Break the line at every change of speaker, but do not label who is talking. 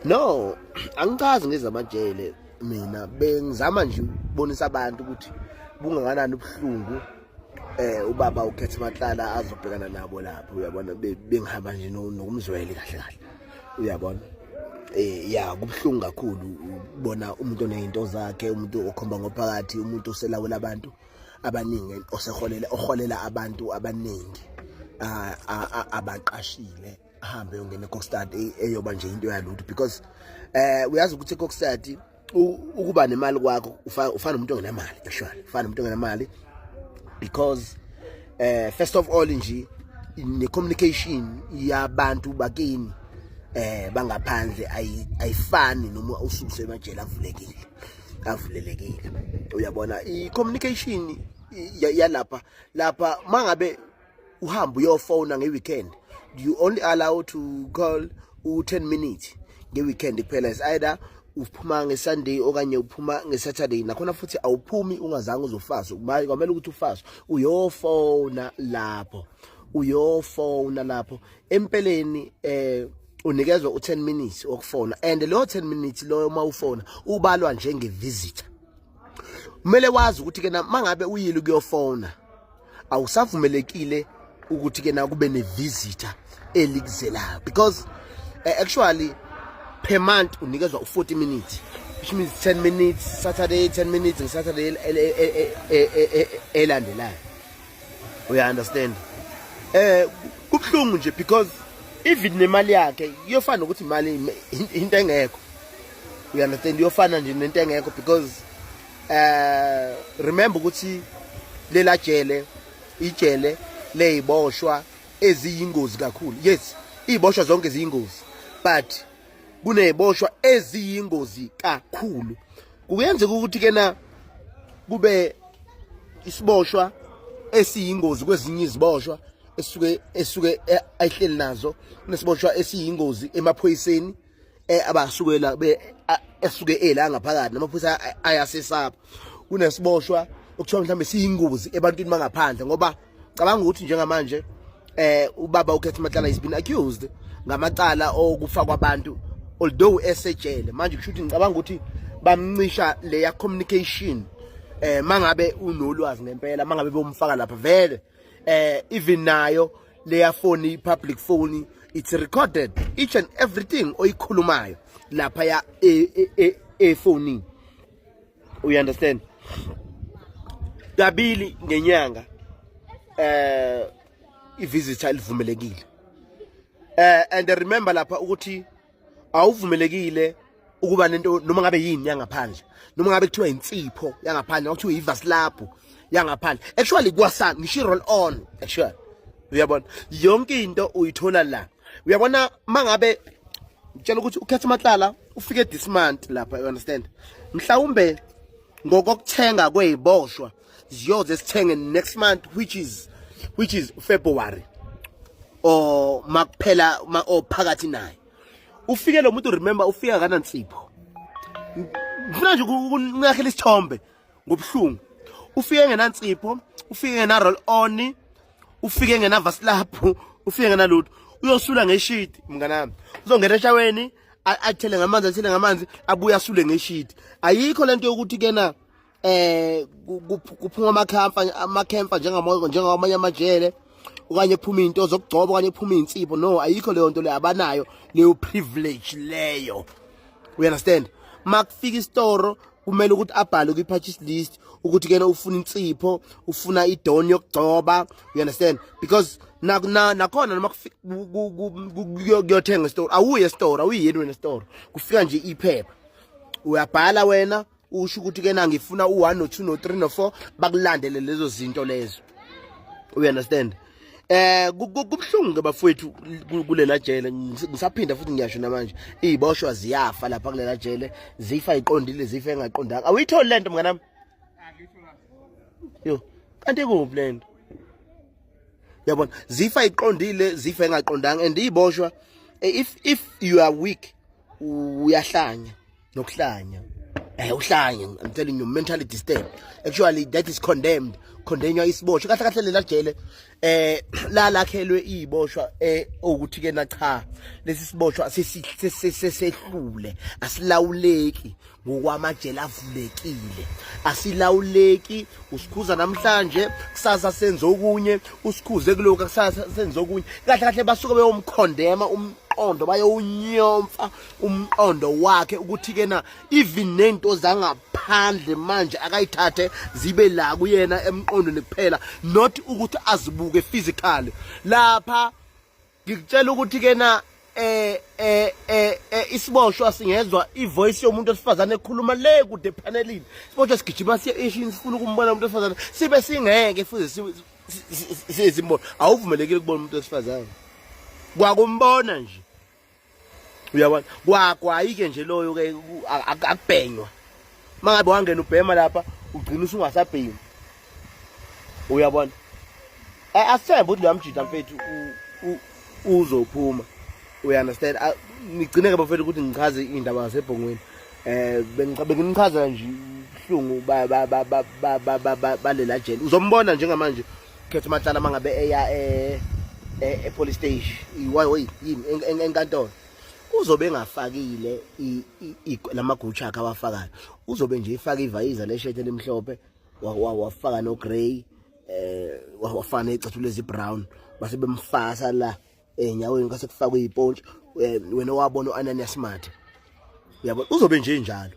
No, angichazi ngezamajele mina, bengizama nje ukubonisa abantu ukuthi bungakanani ubuhlungu ubaba uKhethi Matlala azobhekana nabo lapho, uyabona. Bengihamba nje nokumzweli kahle kahle, uyabona. Ya, kubuhlungu kakhulu ukubona umuntu onezinto zakhe, umuntu okhomba ngophakathi, umuntu oselawula abantu abaningi, oseholela, oholela abantu abaningi abaqashile, ahambe yongena eKokstad eyoba nje into yalutho, because uyazi ukuthi eKokstad ukuba nemali kwakho ufana nomuntu ongenamali. Actually, ufana nomuntu ongenamali because first of all nje ne communication yabantu bakini bangaphandle ayifani noma ususe emajele avulekile, avulelekile, uyabona. I communication yalapha, lapha mangabe uhamba uyofona nge-weekend, you only allow to call u-10 minutes nge-weekend kuphela. Is either uphuma nge-Sunday okanye uphuma nge-Saturday. Nakhona futhi awuphumi ungazange uzofasa, kwamele ukuthi ufaswe, uyofona lapho, uyofona lapho. Empeleni unikezwa u10 minutes okufona, and lo 10 minutes loyo uma ufona ubalwa njenge visitor. Kumele wazi ukuthi ke mangabe uyile kuyofona, awusavumelekile ukuthi ke na kube ne-visitor elikuzelayo, because actually per month unikezwa u-40 minutes, which means 10 minutes Saturday, 10 minutes nge-Saturday elandelayo, uya understand. Kubhlungu nje because even nemali yakhe iyofana nokuthi imali into engekho, you understand, iyofana nje nento engekho, because remember ukuthi lela jele ijele leyiboshwa eziyingozi kakhulu. Yes, iziboshwa zonke ziyingozi, but kuneziboshwa eziyingozi kakhulu. Kuyenzeka ukuthi kena kube isiboshwa esiyingozi kwezinye iziboshwa esuke ayihleli nazo, kunesiboshwa esiyingozi emaphoyiseni abasukela be esuke ela ngaphakathi namaphoyisa ayasesapha, kunesiboshwa okuthiwa mhlawumbe siyingozi ebantwini bangaphandle, ngoba cabanga ukuthi njengamanje ubaba uKhethi Matlala has been accused ngamacala okufa kwabantu, although esejele manje. Kusho ukuthi ngicabanga ukuthi bamncisha leya communication. Mangabe unolwazi ngempela, mangabe bomfaka lapha vele, even nayo leya phone, public phone, it's recorded each and everything oyikhulumayo lapha ya efonini, you understand. Kabili ngenyanga i-visitor livumelekile, and remember lapha ukuthi awuvumelekile ukuba nento noma ngabe yini yangaphandle, noma ngabe kuthiwa insipho yangaphandle, noma kuthiwa ivaslaphu yangaphandle, actually kwasa ngisho roll on actually, uyabona. Yonke into uyithola la, uyabona. Mangabe ngitshela ukuthi uKhethi Matlala ufike this month lapha, you understand, mhlawumbe ngokokuthenga kweziboshwa ziyoze sithenge next month, which is February or makuphela ma or phakathi naye. Ufike lo muntu, remember, ufika kanansipho. Ngifuna nje ukungakhela isithombe ngobuhlungu. Ufike ngenansipho, ufike ngena roll on, ufike ngena vaslaphu, ufike ngena lutho, uyosula ngeshidi, mnganami. Uzongena eshaweni, athele ngamanzi, athele ngamanzi, abuye asule ngeshidi. Ayikho lento yokuthi kena kuphuma amakhamfa, amakhemfa njengamanye amajele, okanye kuphuma into zokugcoba, okanye kuphuma insipho. No, ayikho leyo nto leyo, abanayo leyo privilege leyo, you understand. Makufika isitoro, kumele ukuthi abhale kwi-purchase list ukuthi kena ufuna insipho, ufuna idoni yokugcoba, you understand, because nakhona noma kuyothenga esitoro, awuye esitoro, awuyiyeni wena esitoro, kufika nje iphepha, uyabhala wena, usho ukuthi kena ngifuna u1 no2 no3 no4, bakulandele lezo zinto lezo, you understand. Kubuhlungu ke bafowethu kulela jele. Ngisaphinda futhi ngiyasho namanje, iziboshwa ziyafa lapha kulela jele, zifa iqondile, zifa engaqondanga. Awuyitholi lento, mnganami? Yo, kanti kuphi lento? Yabona, zifa iqondile, zifa engaqondanga, and iziboshwa, if you are weak, uyahlanya nokuhlanya. Uhlanye, I'm telling you, mentally disturbed. Actually, that is condemned, condemnywa isiboshwa. Kahle kahle lela jele la lakhelwe iziboshwa ukuthi ke na cha, lesi siboshwa sesehlule, asilawuleki ngokwamajele avulekile, asilawuleki. Usikhuza namhlanje, kusasa senze okunye, usikhuze kulokhu, kusasa senze okunye. Kahle kahle basuke beyomkhondema umqondo, bayowunyomfa umqondo wakhe ukuthi ke na even nento zangaphandle manje akayithathe zibe la kuyena emqondweni kuphela, not ukuthi azibuke physically. Lapha ngikutshela ukuthi ke na isiboshwa singezwa ivoice yomuntu osifazane ekhuluma le kude epanelini, isiboshwa sigijima siye eshini, sifuna ukumbona umuntu osifazane, sibe singeke futhi sizimbona. Awuvumelekile ukubona umuntu osifazane, kwakumbona nje, uyabona? Kwagwayi-ke nje loyo ke akubhenywa. Mangabe wangena ubhema lapha, ugcina usungasabhemi, uyabona? Asithembe ukuthi loya mjida mfethu uzophuma, uya understand? Ngigcine-ke bafethu ukuthi ngichaze iy'ndaba zasebhongweni. Benginichazela nje ubuhlungu balela jele. Uzombona njengamanje Khetha Matlala mangabe eya e police station, yini, enkantolo, uzobe engafakile lamagutsha akhe awafakayo. Uzobe nje efaka ivayiza leshirt elimhlophe, wafaka no grey, wafaka nezicathulo ezibrown, base bemfasa la enyaweni, kwase kufakwe ipontshi. Wena wabona uAnanias Mathe, uyabona, uzobe nje njalo.